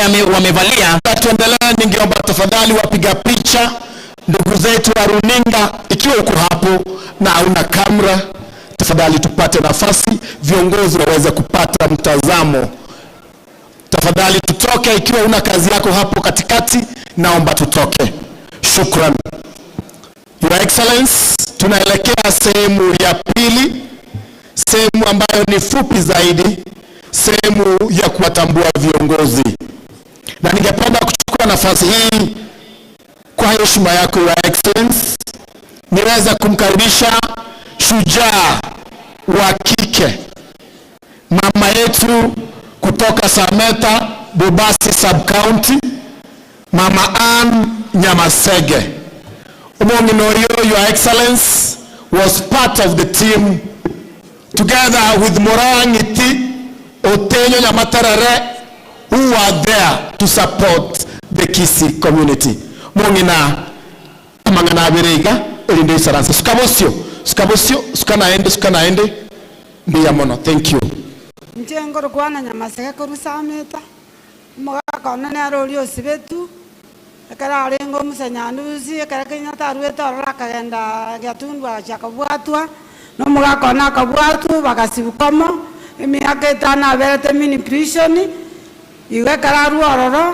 ame- wamevalia. Tuendelee, ningeomba tafadhali wapiga picha, ndugu zetu wa runinga, ikiwa uko hapo na una kamera, tafadhali tupate nafasi, viongozi waweze kupata mtazamo. Tafadhali tutoke, ikiwa una kazi yako hapo katikati, naomba tutoke. Shukran. Your Excellence, tunaelekea sehemu ya pili, sehemu ambayo ni fupi zaidi, sehemu ya kuwatambua viongozi na ningependa kuchukua nafasi hii kwa heshima yako Your Excellence, niweze kumkaribisha shujaa wa kike, mama yetu kutoka Sameta Bobasi Sub County, Mama Ann Nyamasege. Omong'ina Your Excellence, was part of the team together with Morangiti Otenyo Nyamaterere who were there to support the Kisii community. Mong'ina amang'ana abere iga erinde isaransa sukabosio sukabosio sukanaende sukanaende mbuya mono. Thank you. Inche ngorokwana Nyamasege korwa Sameta, omogaka one nere oria osibetu, ekero arenge omosanyandusi, ekero Kenyatta aruete ororo akagenda Gatundu agacha akabwatwa, na omogaka one akabwatwa bagasibwa komo, emiaka etano aberete mini prison, igo ekero arwa ororo.